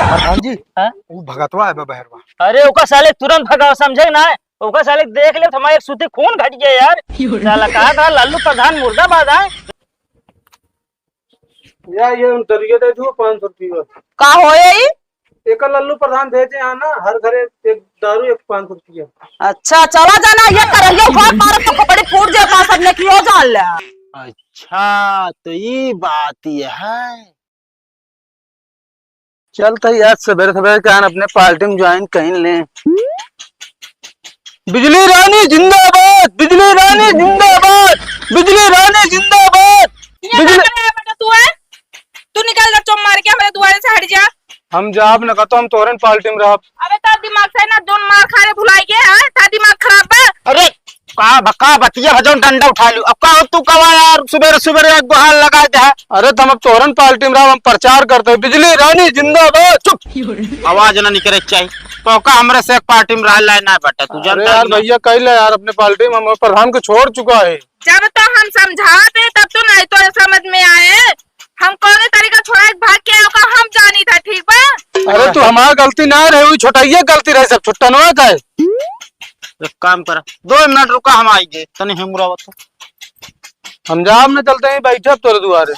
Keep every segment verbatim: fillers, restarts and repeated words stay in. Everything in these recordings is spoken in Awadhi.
प्रधान जी, हाँ? वो भगतवा है बा बहरवा। अरे ओका साले तुरंत भगाओ, समझे ना? ओका साले देख ले तो हमारे एक सूती खून घट गया यार। साला कहा था लल्लू प्रधान मुर्दाबाद है। या ये उन दरिया दे दू पाँच सौ रुपया। का होए ई? एक लल्लू प्रधान भेजे हैं ना, हर घरे एक दारू एक पाँच सौ रुपया। अच्छा, चला जाना, ये करहिया उखाड़ मारब तो खोपड़ी फूट जाता, सबने की हो जान ले। अच्छा, तो ई बात ये है। चल त यार, सबेरे सबेरे कान अपने पार्टी में ज्वाइन कहीं ले। बिजली रानी जिंदाबाद, बिजली रानी जिंदाबाद, बिजली रानी जिंदाबाद। ये बिजली का करे है बेटा तू है? तू निकल जा, चुप मार के हमारे दुआरे से हट जा। हम जाब न कहतो, हम तोहरन पार्टी में रहब। अबे तो दिमाग से ना, जोन मार खा रे भुलाई गए है, ता दिमाग खराब बा। अरे का ब-, का बतिया है, जौन डंडा उठा लू। अब का हो तू कवा यार, सुबेरे सुबेरे एक गुहार लगा दे है। अरे तो हम अब तोहरन पार्टी में रहब, हम प्रचार करते हैं, बिजली रानी जिंदाबाद। चुप, आवाज ना निकले के चाहिए। तो का हमरे से एक पार्टी में रह लाए ना बेटा, तू अरे जानता यार है ना। भैया, कह ले यार, अपने पार्टी में हम प्रधान को छोड़ चुका है। जब तो हम समझाते तब तो नहीं तो समझ में आए। हम कौने तरीका छोड़ा के भाग के आयो का हम जानी था, ठीक बा? अरे तू हमार गलती ना रहे, वही छोटइया गलती रहे, सब छुट्टनवा का है। एक काम करा, दो मिनट रुका, हम आइगे, तनी हेमुरावा तो। हम जाब न चलते ही बैठब तोरे दुआरे।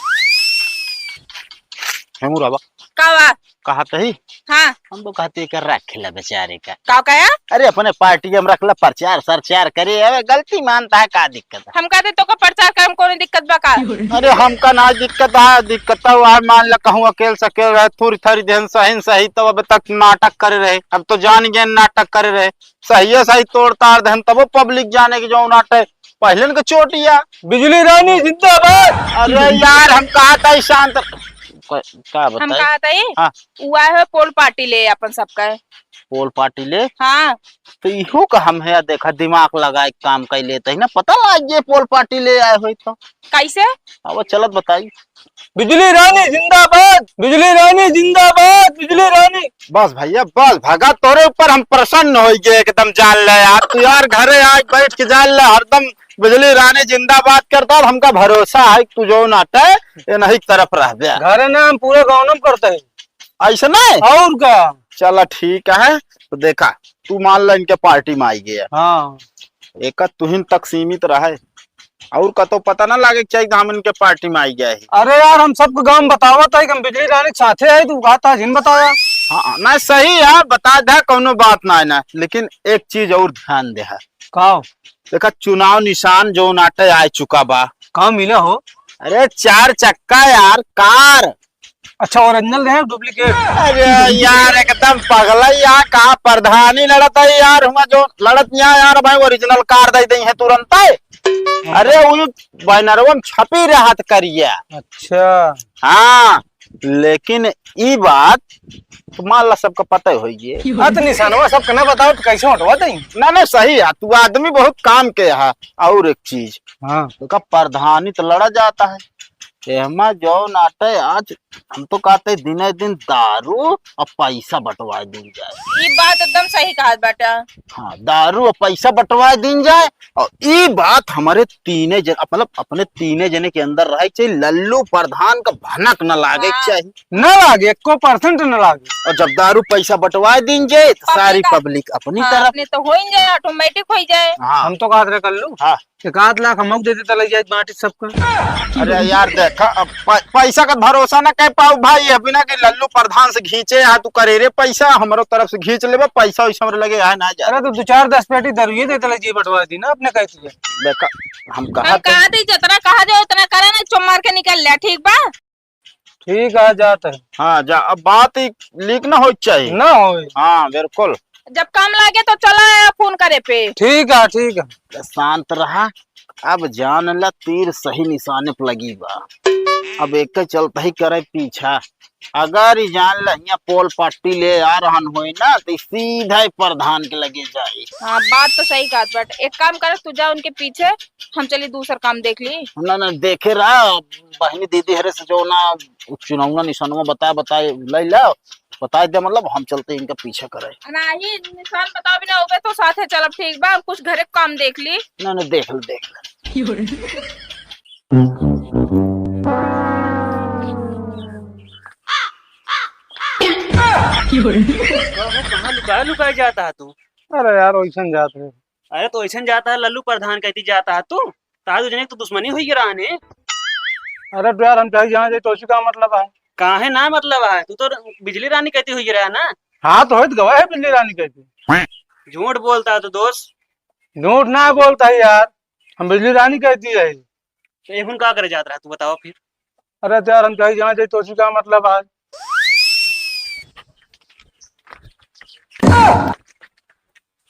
हेमुरावा। का बा? कहा तही? हाँ। हम लोग कहते हैं कि रख ले बेचारे का। का कहा? अरे अपने पार्टी में रख ले, प्रचार सरचार करे, अबे गलती मानता है, का दिक्कत है? हम कहते तो का प्रचार करे में कौन दिक्कत बा का? अरे हमका ना दिक्कत है, दिक्कत तो वह मान ले कहूँ अकेल सकेल रहे, थोड़ी थारी देहन सही न सही, तब अब तक नाटक करे रहे, अब तो जान गए नाटक करे रहे, सही है सही तोड़ तार देहन, तब वो पब्लिक जाने की जो नाटक पहले के चोटिया। बिजली रानी जिंदाबाद। अरे यार हम कहा था शांत, का, का हम बताई? कहा था ये? हाँ। उ आए हो पोल पार्टी ले अपन सबका। पोल पार्टी ले? हाँ। तो इहो का हम है, देखा दिमाग लगाए के काम कर लेते हैं ना, पता लग जे पोल पार्टी ले आए हो तो। कैसे? अब चलत बताई। बिजली रानी जिंदाबाद, बिजली रानी जिंदाबाद, बिजली रानी। बस भैया बस, भगत तोरे ऊपर हम प्रसन्न हो गए एकदम, जान ले यार तू यार, घरे आज बैठ के जान ले हरदम बिजली रानी जिंदाबाद करता, और हमका भरोसा है कि तू जो नाटे ये नहीं तरफ रह गया। घरे ना हम पूरे गाँव में करते हैं। ऐसे नहीं? और का? चला ठीक है, तो देखा तू मान ला इनके पार्टी में आई गया। हाँ। एक तुहिन तक सीमित रहे, और कतो पता ना लागे के चाहिए कि हम इनके पार्टी में आई गए हैं। अरे यार हम सबको गाँव में बतावत है कि हम बिजली रानी के साथे है, तू कहा था जिन बताया। हाँ ना सही है, बता दे कौनो बात ना है ना, लेकिन एक चीज और ध्यान दे है। का? देखा चुनाव निशान जो नाटे आ चुका बा। का मिला हो? अरे चार चक्का यार, कार। अच्छा, ओरिजिनल रहे, डुप्लीकेट? अरे यार, एकदम पगला ही यार, कहाँ प्रधानी लड़त है यार, हुआ जो लड़त यहाँ यार, भाई ओरिजिनल कार दे दे हैं तुरंत। अरे वो बैनरवा में छपी रहत करिया। अच्छा। हाँ, लेकिन ई बात तो मान ला सबका पता ही होई है। हाँ, तो निशानवा सबका ना बताओ तो कैसे हटवा दें? ना ना सही है, तू आदमी बहुत काम के है। और एक चीज, हाँ। तो का प्रधानी तो लड़ा जाता है, एहमा जो नाटे आज हम तो कहते दिने दिन दारू और पैसा बंटवा दी जाए। ई बात एकदम सही कहा बेटा। हाँ, दारू और पैसा बंटवा दी जाए और ई बात हमारे तीने जन, मतलब अपने तीने जने के अंदर रहे के चाहिए, लल्लू प्रधान का भनक न लागे के हाँ। चाहिए। न लागे, एको परसेंट न लागे। और जब दारू पैसा बंटवा दी जाए तो सारी पब्लिक अपनी हाँ, तरफ। अपने तो हो ही जाए, ऑटोमेटिक हो ही जाए। हाँ। हम तो कहत रहे कल्लू, हाँ। एक आध लाख हमको दे देता, लग जाए बांटी सबका। अरे यार देखा, अब प-, पैसा का भरोसा ना कर पाओ भाई, अभी ना कि लल्लू प्रधान से घींचे, हाँ तू करे रे पैसा, हमरो तरफ से घींच लेबे, पैसा वैसा हमरे लगे आए ना जाए। अरे तो दो चार दस पेटी दारू ये देता, लग जाए बंटवा दी ना अपने कह तुझे। देखा, हम कहा हम थे। कहा थे जितना कहा जाए उतना करा ना, चुप मार के निकल ले, ठीक बा? ठीक है, जात है। हाँ, जा, अब बात ही लीक ना होई के चाहिए। ना होई। हाँ, बिल्कुल। जब काम लागे तो चला आया फोन करे पे। ठीक है, ठीक है। शांत रहा, अब जान ला तीर सही निशाने पे लगी बा। अब एक चलता ही करे पीछा, अगर ई जान ला हियां पोल पट्टी ले आ रहन होई ना, तो ई सीधा ही प्रधान के लगे जाई। हाँ, बात तो सही कहत बाटे। एक काम कर, तू जा उनके पीछे, हम चली दूसर काम देख ली। ना, ना, देखे रहा, बहिनी दीदी हरे से जो ना, उ चुनौना निशानवा बताए, बताए, ले ला, बताए दे, मतलब, हम चलते इनका पीछा करे। ना, ही निशान बताओ भी ना होगे तो साथे चलब, ठीक बा, हम कुछ घरे काम देख ली। ना, ना, देख ले, देख ले। कहाँ लुकाए लुकाए जाता है तू? अरे यार, वैसन जात है। अरे तो वैसन जाता है, लल्लू प्रधान कहती जाता है तू। तार दू जने की तो दुश्मनी हुई रहा ने। अरे तो यार, हम चाहे जहाँ जाए तो उसी का मतलब है। काहे ना मतलब है, तू तो बिजली रानी कहती हुई रहा ना। हाँ, तो होत गवा है बिजली रानी कहती। झूठ बोलता है तू दोस्त। झूठ ना बोलता है यार, हम बिजली रानी कहती है। तो एहुन का करे जात रहा, तू बतावा फिर। अरे तो यार, हम चाहे जहाँ जाए तो उसी का मतलब है।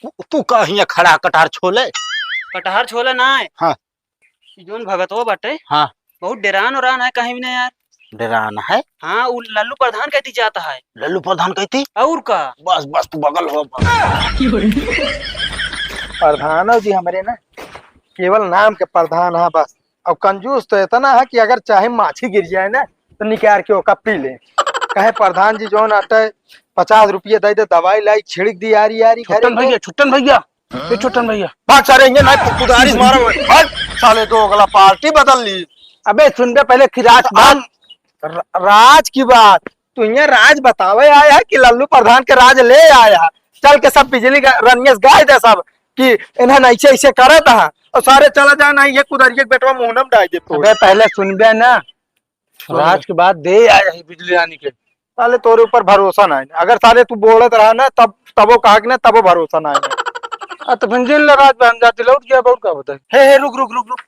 तू, तू का हियाँ खड़ा कटहर छोले? कटहर छोले ना है। हाँ। ई जौन भगतवा बाटे, हाँ। बहुत डेरान ओरान है कहीं भी ना यार। डेरान है? हाँ, उ लल्लू प्रधान कहती जाता है। लल्लू प्रधान कहती? और का? बस, बस, तू बगल हो, बस। प्रधानो जी हमरे ना केवल नाम के प्रधान है बस। और कंजूस तो इतना है कि अगर चाहे माछी गिर जाए ना, तो निकाल के ओका पी ले। कहे प्रधान जी जौन आटे पचास रुपये दे दे, दवाई लाई, छिड़क दी यारी यारी घरे छुट्टन के। भैया, छुट्टन भैया, ए छुट्टन भैया। भाग सारे, इन्हें ना कुदारी से मारा हुआ। भाग साले, दोगला पार्टी बदल ली। अबे सुन बे पहले कि राज की बात। र-, राज की बात। तू इन्हें राज बतावे आया है कि लल्लू प्रधान के राज ले आया है? चल के सब बिजली का रनियस गाय दे सब कि इन्हें ऐसे ऐसे करत है और सारे चला जाए ना, ये कुदारी के बेटवा मुंह में डाल दे तो। अबे पहले सुन बे ना। राज के बाद दे आया है बिजली रानी के। साले तोरे ऊपर भरोसा ना है। अगर साले तू बोलत रहा ना तब, तबो कहा कि ना तबो भरोसा ना है। आ तो फिर जिन ले राज बहन जाती लौट गया, बहुत का बताए। हे, हे, रुक, रुक, रुक, रुक।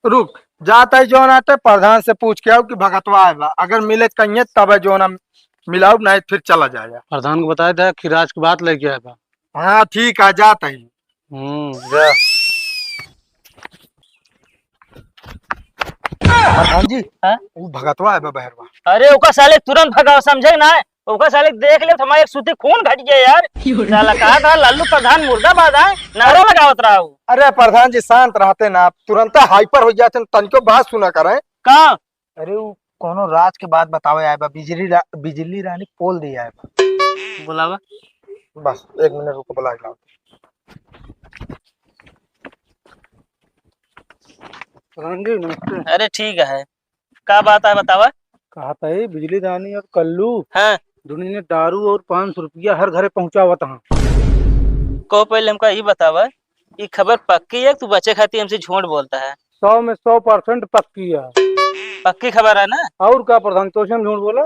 रुक, जाता ही जौन आटे प्रधान से पूछ के आओ कि भगतवा आए बा। अगर मिले कहिए तब जौन हम मिलाओ, नहीं फिर चला जाए। प्रधान को बताए दे कि राज की बात लेके आए बा। हाँ, ठीक है, जाता ही। हम्म, जा। प्रधान जी, हाँ? वो भगतवा है बा बहरवा। अरे, ओका साले तुरंत भगाओ, समझे ना? ओका साले देख ले, हमारे एक सूती खून घट गया यार। साला कहा था लल्लू प्रधान मुर्दाबाद है, नारा लगावत रहा हूँ। अरे प्रधान जी, शांत रहते ना, आप तुरंत हाइपर हो जाते, तनिको बात सुना करें। का? अरे, वो कोनो राज के बात बतावे आए बा, बिजली रा-, बिजली रानी पोल दे आए बा। बुलावा। बस एक मिनट रुको, बुला के लाओ। प्रधान जी, नमस्ते। अरे, ठीक है, का बात है, बतावा। कहा था, ये बिजली रानी और कल्लू, हाँ। दोनों ने दारू और पाँच सौ रुपया हर घरे पहुँचावत हैं। को पहले हमका ई बतावा, ई खबर पक्की है कि तू बचे खातिर हमसे झूठ बोलता है? सौ में सौ परसेंट पक्की है। पक्की खबर है ना? और का प्रधान, तो हम झूठ बोला?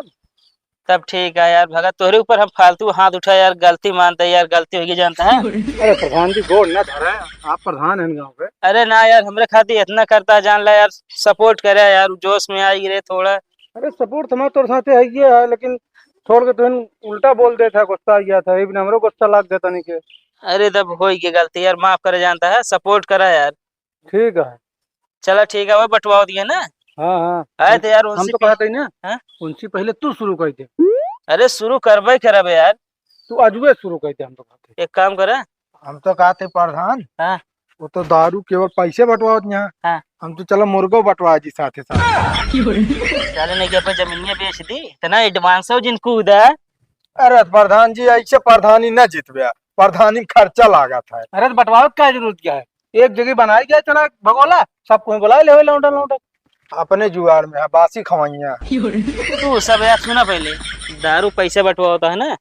तब ठीक है यार भगत, तोहरे ऊपर हम फालतू हाथ उठा यार, गलती मानते यार, गलती होगी जानता है। अरे प्रधान जी, गोड़ ना धरे, आप प्रधान हैं गाँव के। अरे ना यार, हमरे खातिर इतना करता है, जान ला यार, सपोर्ट करे यार, जोश में आई रे थोड़ा। अरे सपोर्ट तो हमारे तोर साथे है ही है, लेकिन छोड़ के तुम उल्टा बोल देता, गुस्सा आ गया था, ये भी हमरो गुस्सा लाग देता नहीं के। अरे तब होई के गलती यार, माफ करे जानता है, सपोर्ट करा यार। ठीक है। चला ठीक है, वो बंटवा दिए ना। हाँ, हाँ। आए थे यार, हम उनसे तो पह-, कहते ही ना, हाँ? उनसे पहले तू शुरू कर दे। अरे शुरू करबे करबे यार। तू अजुए शुरू कर दे, हम तो कहते। एक काम करे। हम तो कहते प्रधान, हाँ। वो तो दारू केवल पैसे बंटवावत यहाँ। हाँ। हम तो चलो मुर्गो बंटवा दी साथे साथ। चले नहीं कि अपन जमीनिया बेच दी, इतना एडवांस हो जिन कूदा। अरे प्रधान जी, ऐसे प्रधानी न जीतबे, प्रधानी में खर्चा लागत है। अरे तो बंटवावे के का जरूरत क्या है? एक जगह बनाई गया चला भगोला, सब कोई बुला ले लौंडा लौंडा। अपने जुआर में है, बासी खवैया। तू सब यार सुना पहले, दारू पैसे बंटवा होता है ना,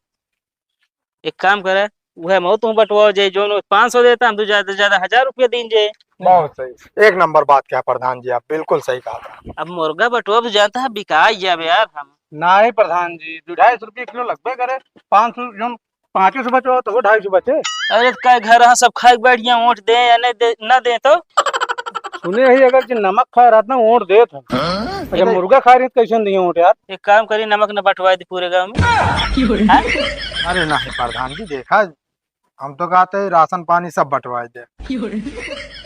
एक काम करे, वह मऊ तू बंटवाओ जे जोन पाँच सौ देता, हम तो ज्यादा से ज्यादा हजार रुपया दीन जे। बहुत सही, एक नंबर बात कहा प्रधान जी, आप बिल्कुल सही कहा था। अब मुर्गा बंटवा भी जानता है, बिकाई जाबे यार हम। नहीं प्रधान जी, दो ढाई सौ रुपये किलो लगबे करे, पाँच सौ जोन पाँचे सौ बचो तो वो ढाई सौ बचे। अरे तो का घर यहाँ सब खाए के बैठ गया, वोट दे या नहीं दे, ना दे तो? सुने ही अगर जो नमक खाए रहत ना, वोट देत हम। हाँ? अगर मुर्गा खा रहे तो कैसे नहीं वोट यार? एक काम करी, नमक न बंटवाए दी पूरे गाँव में। हाँ? अरे नहीं प्रधान जी, देखा हम तो कहते हैं राशन पानी सब बंटवाए दे।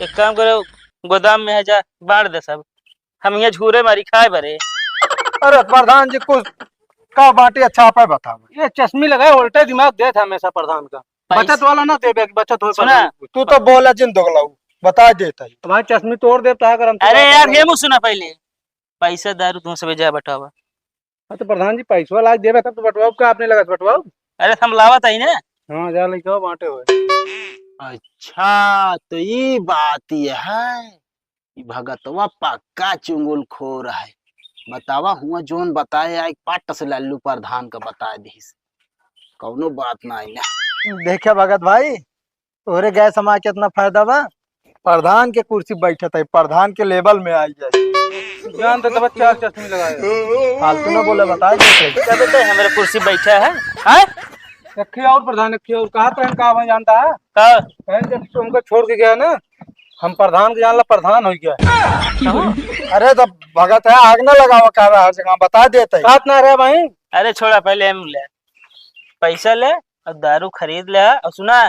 एक काम करो, गोदाम में है जा बांट दे सब, हम यहाँ झूरे मारी खाए बरे। अरे प्रधान जी, कुछ का बाटे अच्छा आप बताओ। ये चश्मी लगाए, उल्टे दिमाग देत है हमेशा प्रधान का। पैस- बचत वाला ना देबे, बचत हो सुना। प्रधान। तू तो बोला जिन दोगलाऊ, बता देता है। तुम्हारी चश्मी तोड़ देता है अगर हम अरे यार, हेमू सुना पहले, पैसा दारू तुम सब जा बंटवावा। हाँ, तो प्रधान जी, पैसवा लाग देबे तब तो बंटवाओ, का अपने लगा से बंटवाओ? अरे, हम लावत आई ना। हाँ, जा लेके आओ, बांटे हुए। अच्छा, तो ई बात ये है, ई भगतवा पक्का चुंगलखोर है। बतावा, हुआ जोन बताए आए, पट से लल्लू प्रधान का बताए दीस। कौनो बात ना आई ना। देखे भगत भाई, तोहरे गैस हमार कितना फायदा बा। प्रधान के कुर्सी बैठत है, प्रधान के लेवल में आई जाए। जान तो तब चार चश्मे लगाए। फालतू ना बोले, बता दे। क्या बेटा, हमारे कुर्सी बैठा है? हाँ? रखिए और प्रधान, रखिए और कहा तो इनका भाई जानता है? का? बहन जब तुमको छोड़ के गया ना, हम प्रधान के जान ला प्रधान हो गया। अरे तब भगत है, आग ना लगावा का रहा हर जगह, बता देते हैं। बात ना रहे भाई। अरे छोड़ा, पहले हम ले पैसा ले और दारू खरीद ले और सुना।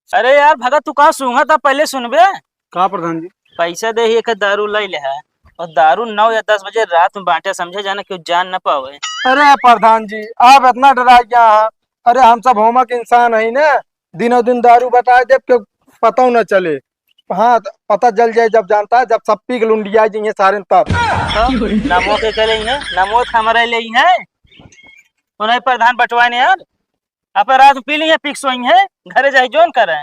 अरे यार भगत, तू का सूंघा था, पहले सुनबे। का प्रधान जी? पैसा दे ही एक दारू ले ले है और दारू नौ या दस बजे रात में बांटे, समझे, जाना केहू जान न पावे। अरे प्रधान जी, आप इतना डरा गया है। अरे हम सब होमक इंसान है ना, दिनों दिन दारू बटाए देब, केहू पता न चले। हाँ, त पता चल जाए जब जानता है, जब सब पी के लुंडिया जाइए सारे तब। तो नमो के के लेइहे, नमो त हमारे लेइहे। उन्हें प्रधान बटवाए ने यार, अपन रात में पी लेइहे, पी के सोइहे, घरे जाए जोन करे।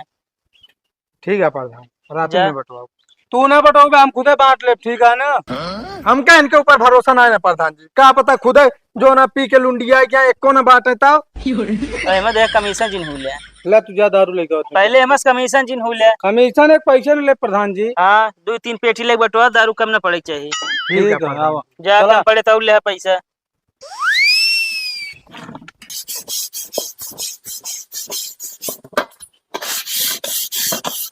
ठीक है प्रधान, रात जा। में बटवाओ। तू ना बटवाओ, हम खुदे बांट ले, ठीक है ना? हम क्या इनके ऊपर भरोसा ना है ना प्रधान जी, का पता खुदे जो ना पी के लुंडिया क्या एको ना बांटे तब। तो एमे देख कमीशन जिन हुले। ला तू जा दारू लेके आओ। पहले एमस कमीशन जिन हुले। कमीशन एक पैसे न ले प्रधान जी। हाँ, दो तीन पेटी लेके बटवा, दारू कम ना पड़े के चाहिए। ठीक है ठीक है, प्रधान। आवा। जा चला। कम पड़े तो ले पैसा।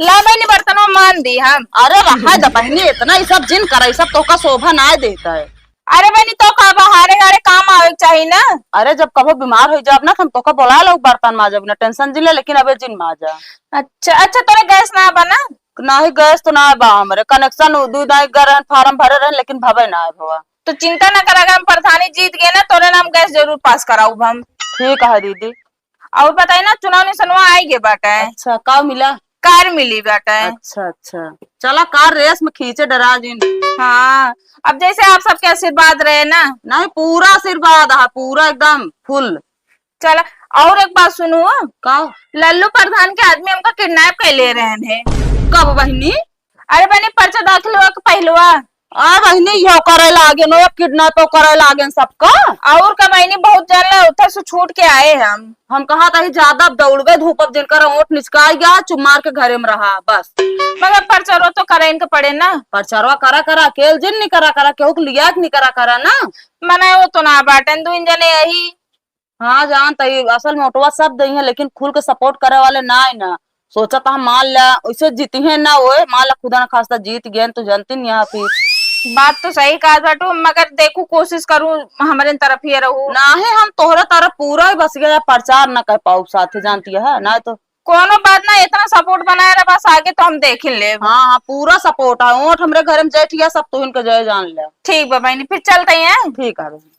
ला बहिनी, बर्तनवा मान दी हम। अरे रहा द बहिनी, इतना ई सब जिन करा, ई सब तोका शोभा नाय देता है। अरे बहिनी, तो का बा, हारे हारे काम आवे के चाही ना। अरे जब कबो बीमार हो जाब ना, तो हम तोका बोला लो बर्तन माजब ना, tension जिन ले, लेकिन अबे जिन माजा। अच्छा, अच्छा, तोरे गैस ना बा ना? नाही, गैस तो ना बा हमरे, connection उ दू दाई घर रहन, form भरे रहन, लेकिन भवे ना है भवा। तो चिंता ना करा, अगर हम प्रधानी जीत गए ना, तोरे नाम गैस जरूर पास कराउब हम। ठीक है दीदी। और बताई ना, चुनाव निशनवा आई गए बाटे। अच्छा, का मिला? कार मिली बाटे। अच्छा, अच्छा, चला कार रेस में खींचे डरा जिन। हाँ, अब जैसे आप सबके आशीर्वाद रहे ना। नहीं, पूरा आशीर्वाद है, पूरा एकदम full। चला, और एक बात सुनू। का? लल्लू प्रधान के आदमी हमका kidnap कर ले रहे हैं। कब बहिनी? अरे बहिनी, पर्चा दाखिल हुआ के पहलवा। आ बहिनी, यो करे लागे नो, अब kidnap करे लागे सबका। और का बहिनी, बहुत जन ला उधर से छूट के आए हम। हम कहा था ही ज्यादा दौड़बे धूपब, जिनकर ओट निचकाई गया, चुप मार के घरे में रहा बस। मगर प्रचारो तो करे इनके पड़े ना। प्रचारवा करा करा, अकेल जिन नहीं करा करा, केहू के लिया के नहीं करा करा ना। मने वो तो ना बाटन, दो जने यही। हाँ, जान तई असल में ओटवा सब दई है, लेकिन खुल के support करे वाले ना है ना। सोचा था हम मान ला, उसे जीती है ना, ओए मान ला खुदा ना खास्ता जीत गए तो जानती नहीं आप ही। बात तो सही कहा बाटू, मगर देखू कोशिश करूँ हमरे तरफ ही रहू। नाही, हम तोहरे तरफ पूरा ही बस गया, प्रचार ना कर पाऊ साथे जानती है ना तो। कोनो बात ना, इतना support बनाए रहा बस, आगे तो हम देख ही लेब। हाँ, हाँ, पूरा support है। ओट हमरे घर में जय ठिया सब तो इनके जय जान ले। ठीक बा बहिनी, फिर चलते हैं। ठीक है बहिनी।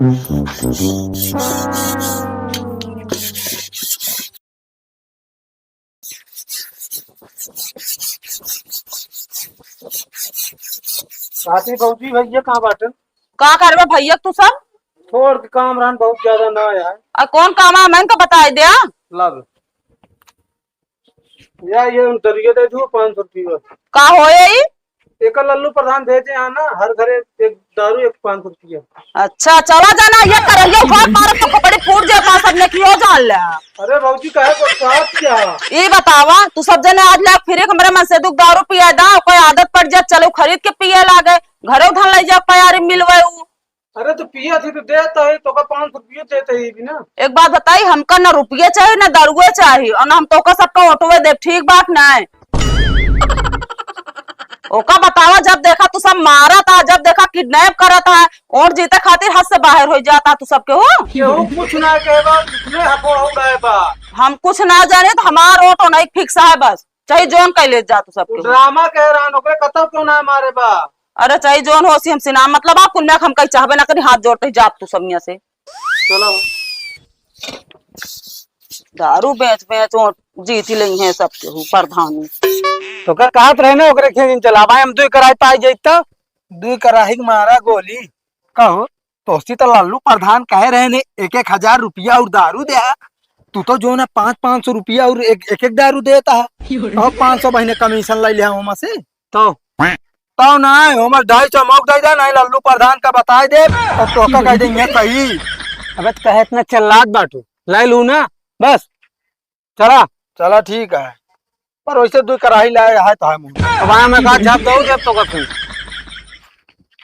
साथी भौजी भैया कहाँ बाटन? का करबे भैया तू सब? छोड़ के काम रहन बहुत ज्यादा ना आया है। आ कौन काम है, मैं इनका बताई दे। लब। या ये उन दरिया दे दू पाँच सौ रुपये। का होए ई? एक लल्लू प्रधान भेजे हैं ना, हर घरे एक दारू एक पाँच सौ रुपये। अच्छा, चला जाना, ये करैया उखाड़ मारब तो खोपड़ी फूट जाए, पाँच सब ने कियो जान ले। अरे भौजी, काहे को साथ क्या? ई बतावा, तू सब जने आज ले फिर एक हमरे मन से दुख दारू पिया दा, कोई आदत पड़ जाए, चलो खरीद के पिए लागे, घरे उधार ले जाओ, कोई आरी मिलवे उ। अरे तो पिया थी तो देता है, तो का पाँच सौ रुपये देते ही भी ना। एक बात बताई, हमका ना रुपये चाहिए, ना दारुए चाहिए, और ना हम तोका सबका ओटवे देब, ठीक बात ना है। ओका बतावा, जब देखा तू सब मारत है, जब देखा kidnap करत है, ओट जीते खातिर हद से बाहर हो जाता तू सबके हो। केहू कुछ ना कहे बा, इतने हको हो गए बा। हम कुछ ना जाने तो हमार ओट नहीं fix है बस, चाहे जोन कह ले जा तू सबके हो। ड्रामा कह रहा, ओकरे कतौ क्यों ना मारे बा। अरे चाहे जोन हो सी हमसे ना मतलब, आप कुल में हम कहीं चाहबे ना करी, हाथ जोड़ते ही जाब तू सब यहाँ से। चलो। दारू बेच बेच वो जीती लई है सबके ऊपर धानी। तो कर कहत रहे ना ओकरे खेत में चलावा, हम दुई कराई पाई जाई त। दुई कराही के मारा गोली। कहो, तोसी तो लल्लू प्रधान कहे रहे ने एक एक हजार रुपया और दारू दे। तू तो जो ना पाँच पाँच सौ रुपया और एक एक, एक दारू देता है। और पाँच सौ महीने कमीशन ले लिया हूँ से। तो तो ना, हमर ढाई सौ मौक दे दे, नहीं लल्लू प्रधान का बताए दे, और तोका कह देंगे सही। अबे तो कहे इतना चिल्लात बाटू, ले लू ना, बस, चला। चला, ठीक है, पर वैसे दुइ कराही लाए है तो है मुँह। अब आया मैं कहा झाप दो, जब तो कथूँ।